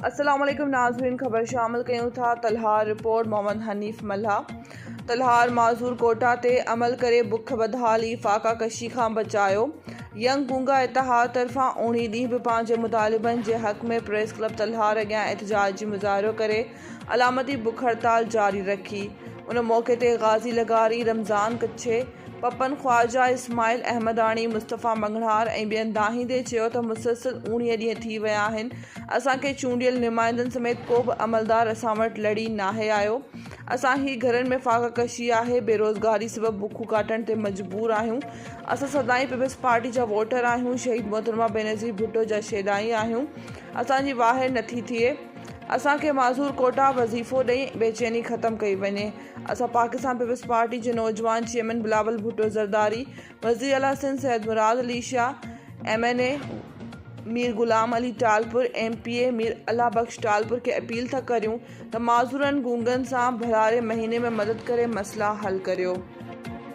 السلام عليڪم ناظرين خبر شامل ڪيون ٿا تلهار رپورٽ محمد حنيف ملاح تلهار معذور ڪوٽا تي عمل ڪري بک بدحالي فاقا ڪشي کان بچايو ينگ گونگا اتحاد طرفان اوڻي ڏينهن به پنهنجي مطالبن جي حق ۾ پريس ڪلب تلهار اڳيان احتجاجي مظاهرو ڪري علامتي بک هڙتال جاري رکي ان موقعي تي غازي لغاري، رمضان ڪڇي، پپن خواجه، اسماعيل احمداڻي، مصطفيٰ مڱڻهار ۽ ٻين دانهيندي چيو ته مسلسل اوڻيهه ڏينهن ٿي ويا آهن اسان کي چونڊيل نمائندن سميت ڪو به عملدار اسان وٽ لڙي ناهي آيو اسان هي گهرن ۾ فاقه ڪشي آهي بيروزگاري سبب بکون ڪاٽڻ تي مجبور آهيون اسان سدائين پيپلز پارٽي جا ووٽر آهيون شهيد محترمه بينظير ڀٽو جا شيدائي آهيون اسان جي واهر نٿي ٿئي اسان کي معذور ڪوٽا وظيفو ڏئي بيچيني ختم ڪئي وڃي اسان پاڪستان پيپلز پارٽي جي نوجوان چيئرمين بلاول ڀٽو زرداري وزير اعليٰ Sindh Syed Murad Ali Shah M N A Mir Ghulam Ali Talpur M P A Mir Allah Bakhsh Talpur کي اپيل ٿا ڪريون ته معذورن گونگن سان ڀلاري مهيني ۾ مدد ڪري مسئلا حل ڪريو.